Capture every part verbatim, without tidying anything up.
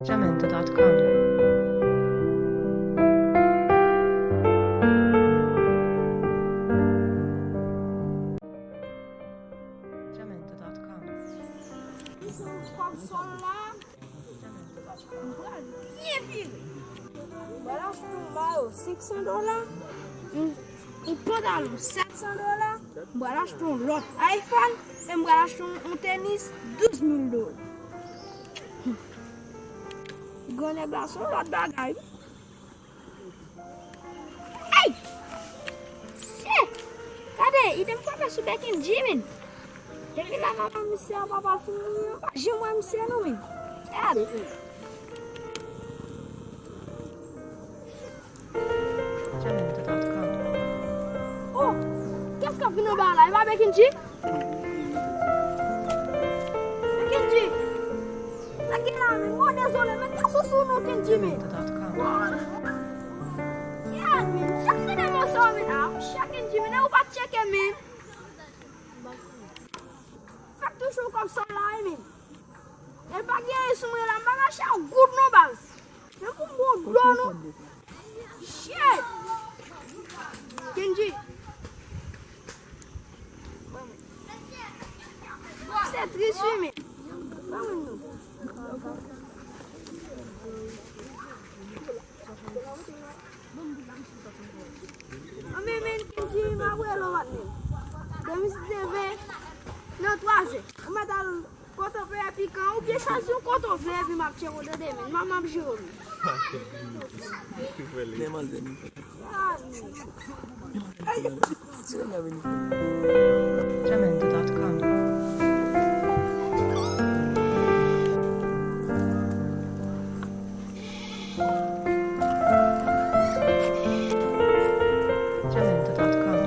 Jamendo dot com. Jamendo dot com. Kòb sòl la, m pral byen vire. M pral achte yon mayo senk san dola, yon, yon pantalon sèt san dola, m pral achte yon lòt iPhone, e m pral achte yon, yon tenis douz mil dola. Grannèg la se yon lòt bagay, wi. Ey! Shit! Gade, ide m frape sou Becky G, men. Depi lè manman misye a papa fin mouri, m pa janm wè misye non, men. Gade. Jamendo dot com. Oh! Kiyès k ap vin anba la? E pa Becky G? Kenji, sa gen la, men? Mwen dezole, men, gason sou nou, Kenji, men. Yeah, men, chak mwen nan mò sa, men. Ah, chak Kenji, men, ou pa tcheke, men. Fèk touche w kòb sa la, men. E pa gen sou mwen la, m pa ka chè w goud non, baz. Men pou m bon dlo non. Shit! Kenji. Se tris wi, men. Ban mwen non. Anben, men, Kenji, m ap wè lè w ap men. Depi se te ven nan twa zè. Ou mèt al Kote w vle pikan, oubyen chwazi yon kote w vle, epi m ap tcheke w tande, men. M ap, m ap jere w, men. Men manzè, men. Jamendo dot com. Jamendo dot com.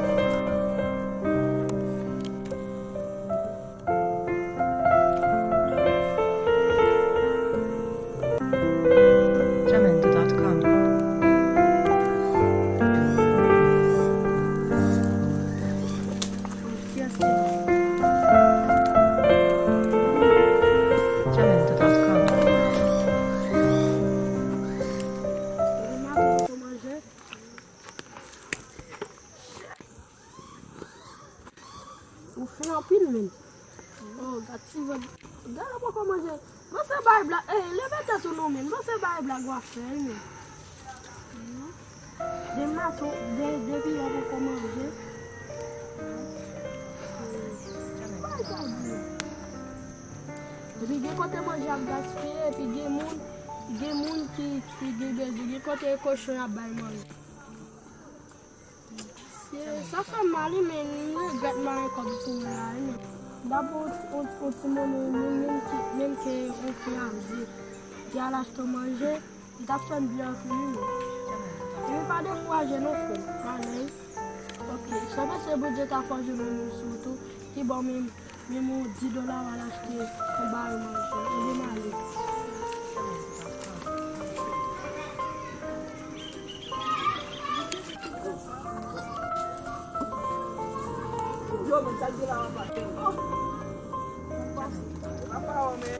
Jamendo dot com. Jamendo dot com. Ou fen anpil, men. Oh, gad ti vant. Gad ou poko manje. Panse bay blag. Ey, leve tèt ou non, men. Panse bay blag w ap fè, men. De mato, de, depi yè poko manje. Bay sa di. Epi gen kote manje ap gaspiye, epi gen moun, gen moun ki, ki gen bezwen. Gen kote kochon ap bay manje. Se, sa fè m mal, wi, men m regrèt m pa gen kòb sou mwen la, wi, men. Dabò, on, on ti monnen, menm, menm ki, menm ke on kraze, ki al achte manje, li t ap fè m byen anpil, wi, men. Epi pa dekouraje non, frè m. Pa lè, wi. Ok, si w panse Bondye ta fè w jwenn yon moun sou wout ou, ki ba w menm Menm yon dis dola w al achte yon bagay manje. Ou vin ale. Yo, men, sa l gen la, papa. Oh. Papa, oh, men.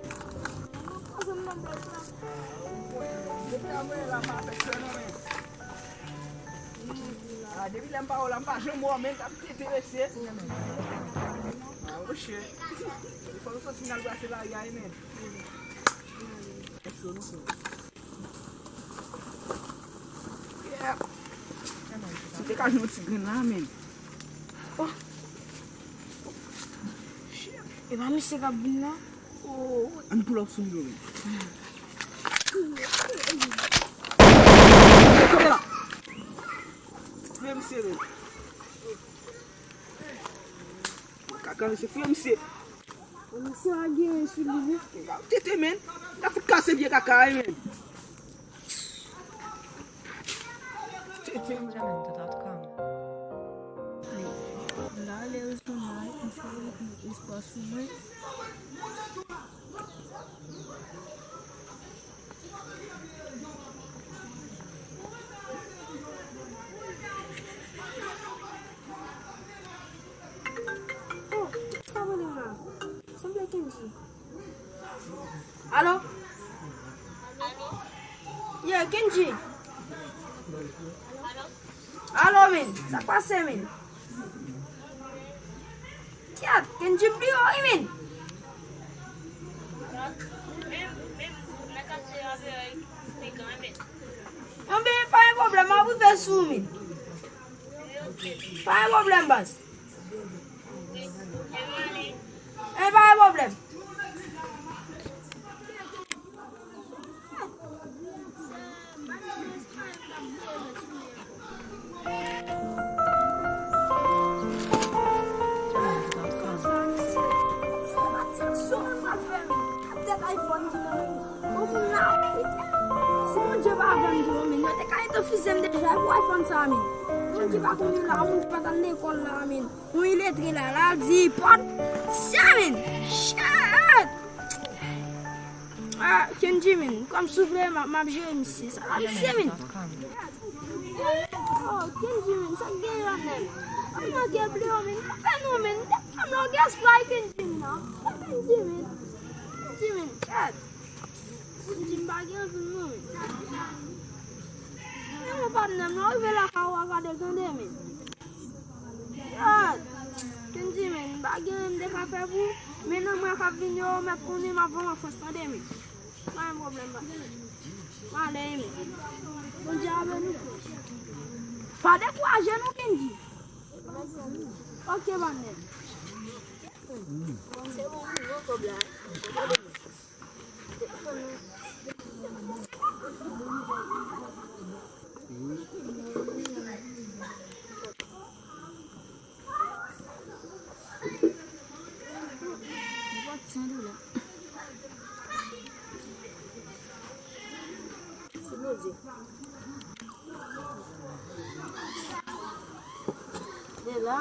Depi la, mwen la, pa fè kè non, men. Ah, depi lè m pa wè w la, m pa janm wè w, men, t ap enterese. Ah, oh, shit. Fò nou soti, n al brase lari a, men. Yeah. Si te ka jwenn yon ti grenn la, men. Oh. Shit. E pa misye k ap vin la? Oh, ann pull up sou li, men. Kanpe la. Fouye misye, men. Kaka, misye, fouye misye. Misye a gen sou li, wi. Tete, men. N ap fout kase pye kaka a, men. Tete. Jamendo dot com. N ale rezonan, misye espwa sou mwen. Oh, sa rele la? Sanble Kenji. Alo? Kenji. Alo, men. Sa k pase, men? Kyèt, Kenji m pi wo wi, men. Anben, pa gen pwoblèm, m ap rive sou ou, men. Pa gen pwoblèm, baz. E pa gen pwoblèm. Si Bondye pa avè m tou, men, yo te ka entèfise m deja, e pou iPhone sa, men. Moun ki pa konnen la, moun ki pa t al lekòl la, men. Yon iletre la, la di pòt. Sa, men. Shit! Ah, Kenji, men. Kòm soufle, m ap, m ap jere misye. Sa la, misye, men. Oh, Kenji, men. Sa k genyen la, men? Kòman ke ble yo, men? Fè nou, men. Fè nou, gaspray Kenji, men. Kenji, men. Kenji, men. Shit! Kenji, m pa gen anpil, non, men. Men, mon patnè, m nan rive lakay ou a gade l, tande, men. Ah, Kenji, men, m pa gen anyen m te ka fè pou ou, men nan mwa k ap vini yo, ou mèt konnen m ap vann an Frans, tande, men. Pa gen pwoblèm, pa. M ale, men. Bondye a beni w, frè. Pa dekouraje non, Kenji. Ok, patnè. Se bon, bon, kòb la. Se Bondye. De la.